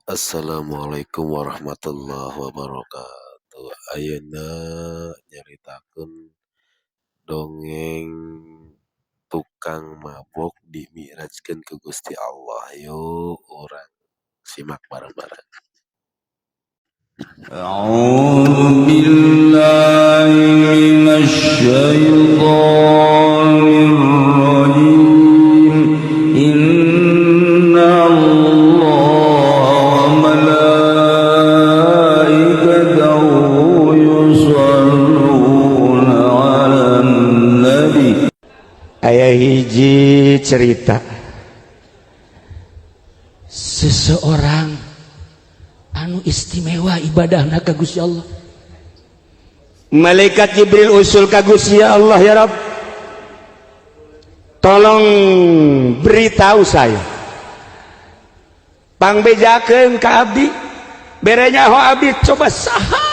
Assalamualaikum warahmatullahi wabarakatuh. Ayeuna nyaritakeun dongeng tukang mabok dimi'rajkeun ku Gusti Allah. Yuk urang simak bareng-bareng. أعوذ بالله من الشيطان الرجيم. إن الله وملائكته يصلون على النبي. Aya hiji cerita seseorang anu istimewa ibadahna ka Gusti Allah. Malaikat Jibril usul ka Gusti Allah, "Ya Rabb, tolong beritahu saya, pangbejakeun ka abdi, bere nyaho abdi, coba saha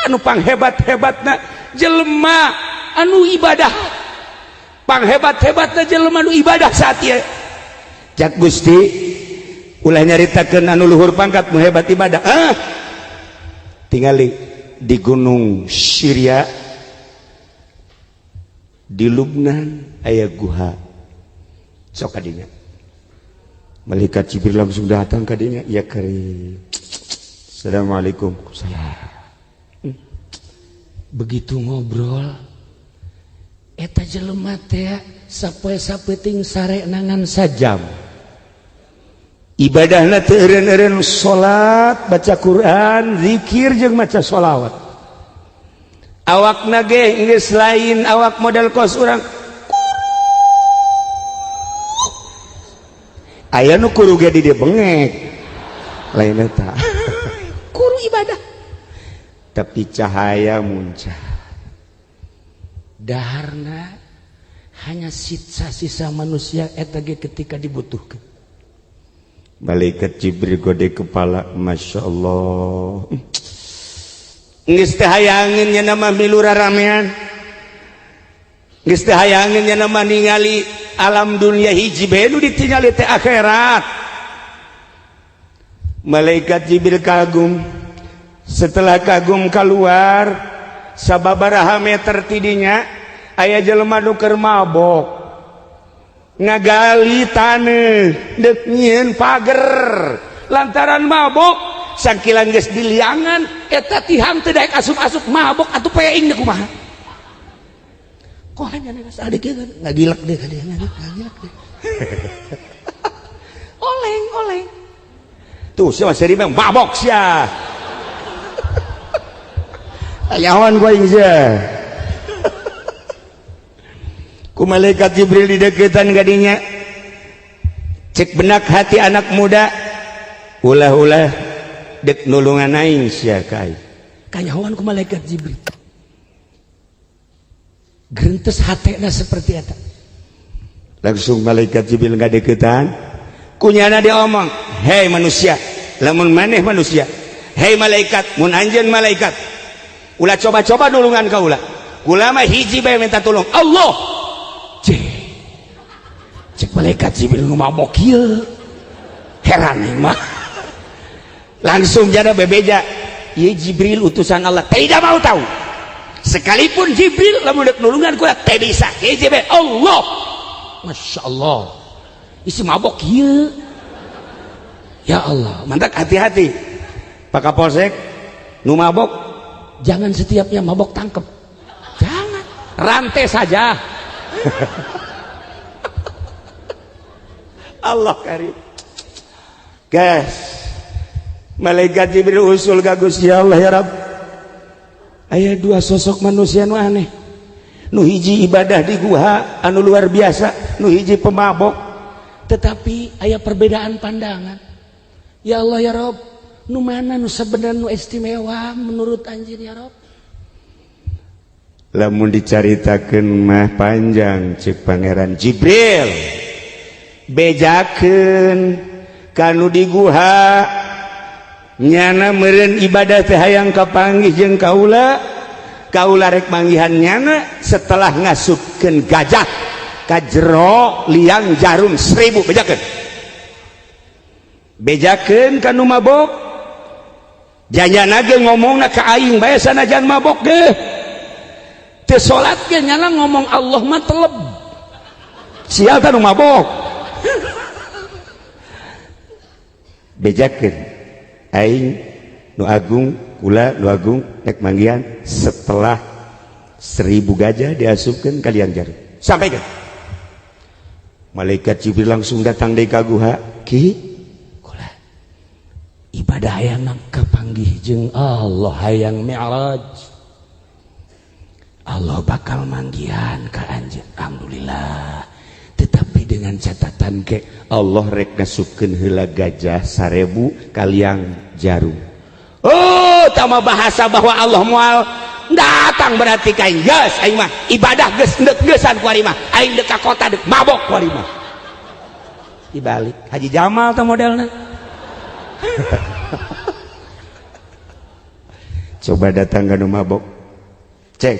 anu panghebat-hebatna jelema anu ibadah, panghebat-hebatna jelema anu ibadah saat ieu." Cak Gusti, "Ulah nyaritakeun anu luhur pangkat nu hebat ibadah. Ah, tingali di gunung Syria, di Lubnan aya guha, sok kadinya." Malaikat Jibril langsung datang kadinya. "Ya karim, assalamualaikum." "Salam." Begitu ngobrol eta jelema teh sapoe sapeuting sare nangan sajam, ibadahna teu eureun-eureun salat, baca Quran, zikir jeung maca sholawat. Awakna ge geus lain awak model kos urang. Aya nu kuru ge di dieu bengek, lain eta kuru ibadah, tapi cahaya muncah. Daharna hanya sisa-sisa manusia eta ge ketika dibutuhkan. Malaikat Jibril gode kepala, "Masya Allah, geus teu hayangeun nya nama milu raramean, geus teu hayangeun nya nama ningali alam dunia, hiji bae nu ditingali teh akhirat." Malaikat Jibril kagum. Setelah kagum keluar, sababaraha meter tidinya aya jelema nu keur mabok ngagali taneuh deuk nyieun pager. Lantaran mabok, sangkilan geus diliangan eta tihang teu daek asup-asup. Mabok atuh, peing deuk kumaha? Kok hanya adik kan ngagilek deh, ngagilek deh, oleng oleng tuh siapa seri mabok sia. Ayawan gua sia. Ku malaikat Jibril dideketan gadinya. Cek benak hati anak muda, "Ulah-ulah dek nulungan aing sia kai." Kanyahoan ku malaikat Jibril, gerentes hatena seperti eta. Langsung malaikat Jibril ngadeketan, kunyana diomong, "Hei manusia, lamun maneh manusia, hei malaikat, mun anjeun malaikat, ulah coba-coba nulungan kaula. Kula mah hiji bae minta tolong, Allah." Cek cek malaikat Jibril, "Nu mabok ieu heran ieu mah." Langsung jada bebeja, "Ieu Jibril utusan Allah, tidak mau tahu. Sekalipun Jibril, lamun dek nulungan kula teu bisa, hiji bae, Allah." Masya Allah, isi mabok ieu. Ya Allah, mantap. Hati-hati Pak Kapolsek, nu mabok jangan setiapnya mabok tangkep, jangan, rantai saja. Allah karim. Guys, malaikat Jibril usul ka Gusti Allah, "Ya Rabb, aya dua sosok manusia nu aneh, nu hiji ibadah di guha anu luar biasa, nu hiji pemabok, tetapi aya perbedaan pandangan. Ya Allah, ya Rabb, nu mana nu sebenarnya nu istimewa menurut anjeun, ya Rabb?" "Lamun dicaritakeun mah panjang," cek Pangeran Jibril, "bejakeun kanu di guha, nyana meureun ibadah teh hayang kapanggih jeung kaula. Kaula rek manggihan nyana setelah ngasupkeun gajah ka jero liang jarum 1000. Bejakeun." Bejakeun ka nu mabok. Janjana ge ngomongna ka aing bae sanajan mabok ge. Teu salat ge nyana ngomong Allah mah teleb. Sial tah nu mabok. Bejakeun aing nu agung kula nu agung nek manggihan setelah 1000 gajah diasupkeun ka liang jarum. Sampaikan. Malaikat Jibril langsung datang deui ka guha. Ki kula ibadah hayang kapanggih jeung Allah hayang mi'raj. Allah bakal manggihan ka anjeun. Alhamdulillah. Tetapi dengan catatan ke Allah rek ngasupkeun heula gajah 1000 ka liang jarum. Oh, tama bahasa bahwa Allah moal datang berarti kain geus aing mah ibadah geus endek geusan ku ari mah aing deuk ka kota deuk mabok ku ari mah. Dibalik Haji Jamal teh modelna. Coba datang ka nu mabok. Ceng,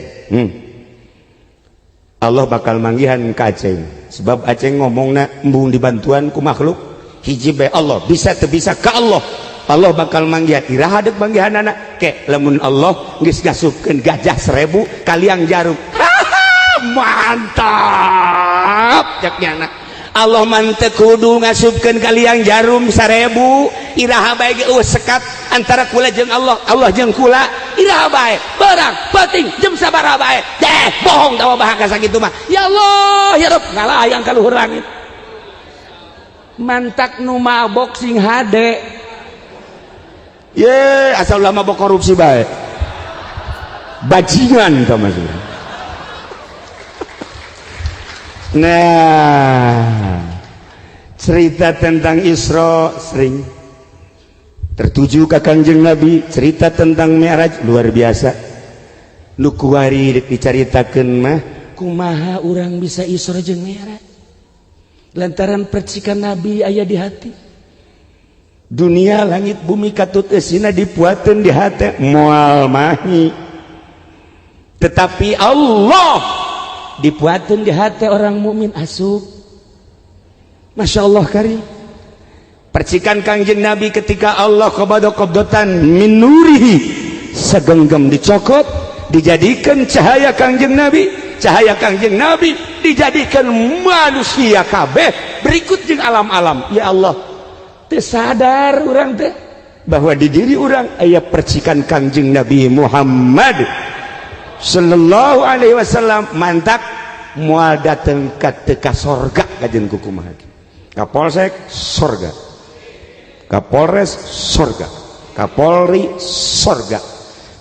Allah bakal manggihan ka Aceng. Sebab Aceng ngomongna embung dibantuan ku makhluk hiji bae Allah bisa teu bisa ka Allah. Allah bakal manggihan iraha deuk manggihanana ke lamun Allah geus ngasupkeun gajah 1000 ka liang jarum. Mantap cek nyana. Allah mah teu kudu ngasupkeun ka liang jarum 1000 iraha bae ge eueuh sekat antara kula jeung Allah, Allah jeung kula iraha bae berang penting jam sabaraha bae deh bohong tawa bahasa sakitu mah. Ya Allah ya Rabb ngalayang ka luhur langit. Mantak nu mabok sing hade. Ye, asal ulama mabok korupsi bae. Bajingan tau maksudnya. Nah, cerita tentang Isra sering tertuju ke Kangjeng Nabi, cerita tentang Mi'raj luar biasa. Nu kuari deuk dicaritakeun mah kumaha urang bisa Isra jeung Mi'raj? Lantaran percikan Nabi aya di hati. Dunia langit bumi katut eusina dipuateun di hate moal mahi. Tetapi Allah dipuateun di hate orang mukmin asup. Masya Allah kari. Percikan Kangjeng Nabi ketika Allah qabada qabdatan min nurihi segenggam dicokot dijadikan cahaya Kangjeng Nabi, cahaya Kangjeng Nabi dijadikan manusia kabeh berikut jeung alam-alam. Ya Allah, teu sadar urang teh bahwa di diri urang aya percikan Kangjeng Nabi Muhammad sallallahu alaihi wasallam. Mantak moal dateng ka teu ka sorga kajeun kumaha. Kapolsek sorga, Kapolres sorga, Kapolri sorga,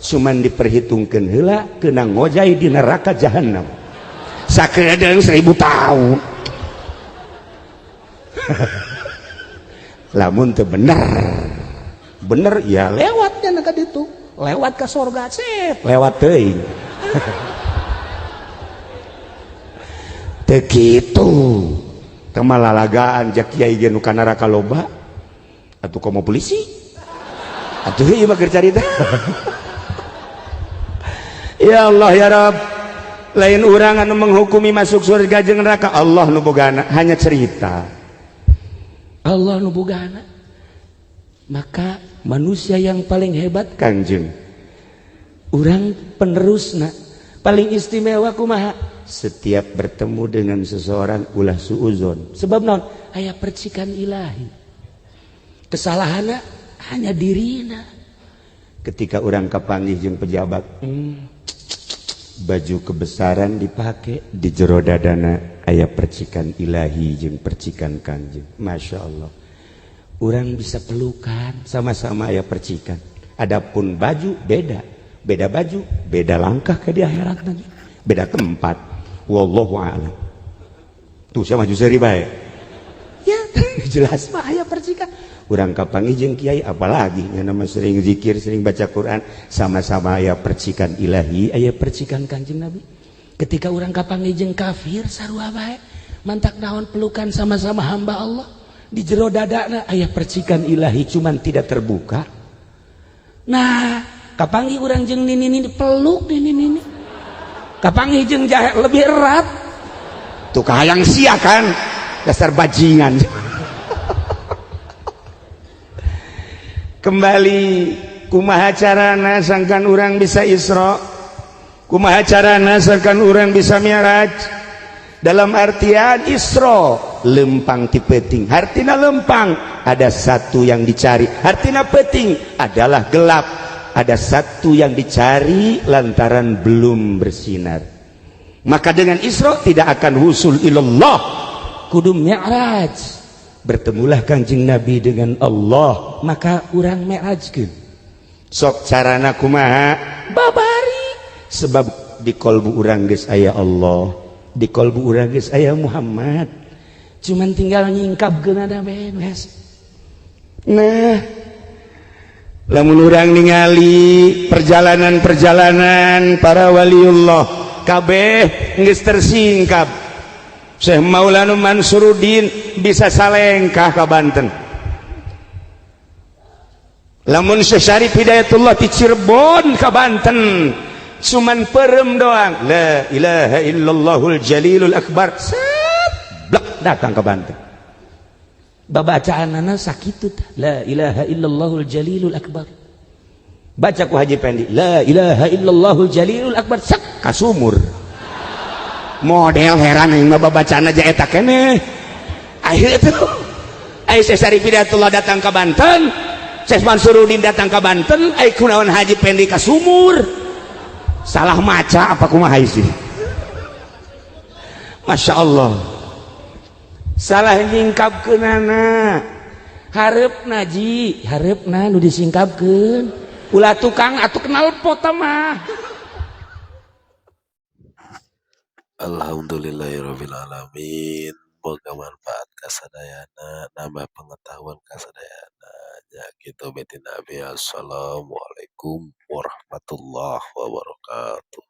cuman diperhitungkeun heula kena ngojay di neraka jahanam sakedeung 1000 tahun. Lamun teu bener bener ya lewatnya ka ditu, lewat ka sorga sip, lewat teuing. Teu kitu teu malalagaan jak kiai ge nu ka neraka loba atuh komo polisi atuh ieu mah keur carita. Ya Allah ya Rabb, lain urang anu menghukumi masuk surga jeung neraka, Allah nu bogana, hanya cerita Allah nu bogana. Maka manusia yang paling hebat Kangjeng urang penerusna paling istimewa kumaha? Setiap bertemu dengan seseorang ulah suuzon, sebab naon? Aya percikan ilahi, kesalahanna hanya dirina. Ketika urang kapanggih jeung pejabat, baju kebesaran dipake di jero dadana aya percikan ilahi jeung percikan Kangjeng. Masya Allah, urang bisa pelukan sama-sama aya percikan. Adapun baju beda, beda baju, beda langkah ke di akhirat lagi, beda tempat. Wallahu a'lam. Tuh saya maju seri bae. Ya, jelas mah aya percikan. Urang kapanggih jeung kiai apalagi nya nama sering zikir, sering baca Quran, sama-sama aya percikan ilahi, aya percikan Kangjeng Nabi. Ketika urang kapanggih jeung kafir sarua bae, mantak naon pelukan sama-sama hamba Allah. Di jero dadana aya percikan ilahi cuman tidak terbuka. Nah, kapanggih urang jeung nini-nini peluk nini-nini. Kapanggih jeung jahe lebih erat. Tuh kahayang sia kan, dasar bajingan. Kembali, kumaha carana sangkan urang bisa Isra, kumaha carana sangkan urang bisa Mi'raj? Dalam artian Isra lempang ti peuting, artina lempang ada satu yang dicari, artina peuting adalah gelap, ada satu yang dicari lantaran belum bersinar. Maka dengan Isra tidak akan wusul ilallah, kudu Mi'raj. Bertemulah Kanjeng Nabi dengan Allah, maka urang Mi'rajkeun. Sok carana kumaha? Babari, sebab di kolbu urang geus aya Allah, di kolbu urang geus aya Muhammad, cuman tinggal nyingkapkeun ada beres. Nah, lamun urang ningali perjalanan-perjalanan para waliullah, kabeh geus tersingkap. Syekh Maulana Mansuruddin bisa salengkah ke Banten. Lamun Syekh Syarif Hidayatullah di Cirebon ke Banten cuman perem doang, la ilaha illallahul jalilul akbar, set blak datang ke Banten. Babacaanana sakitu, la ilaha illallahul jalilul akbar. Baca ku Haji Pendi la ilaha illallahul jalilul akbar, sak kasumur. Model heran yang mah babacaan aja eta keneh. Akhir itu ayo Syekh Syarif Hidayatullah datang ke Banten, Syekh Mansuruddin datang ke Banten, ayo kunaon Haji Pendi ka sumur? Salah maca apa kumaha sih? Masya Allah, salah nyingkapkeunana. Hareup ji, hareupna nu disingkapkeun, ulah tukang atuh kenal pot mah. Alhamdulillahirabbil alamin. Boga manfaat kasadayana, nambah pengetahuan kasadayana. Ya gitu beti Nabi. Assalamualaikum warahmatullahi wabarakatuh.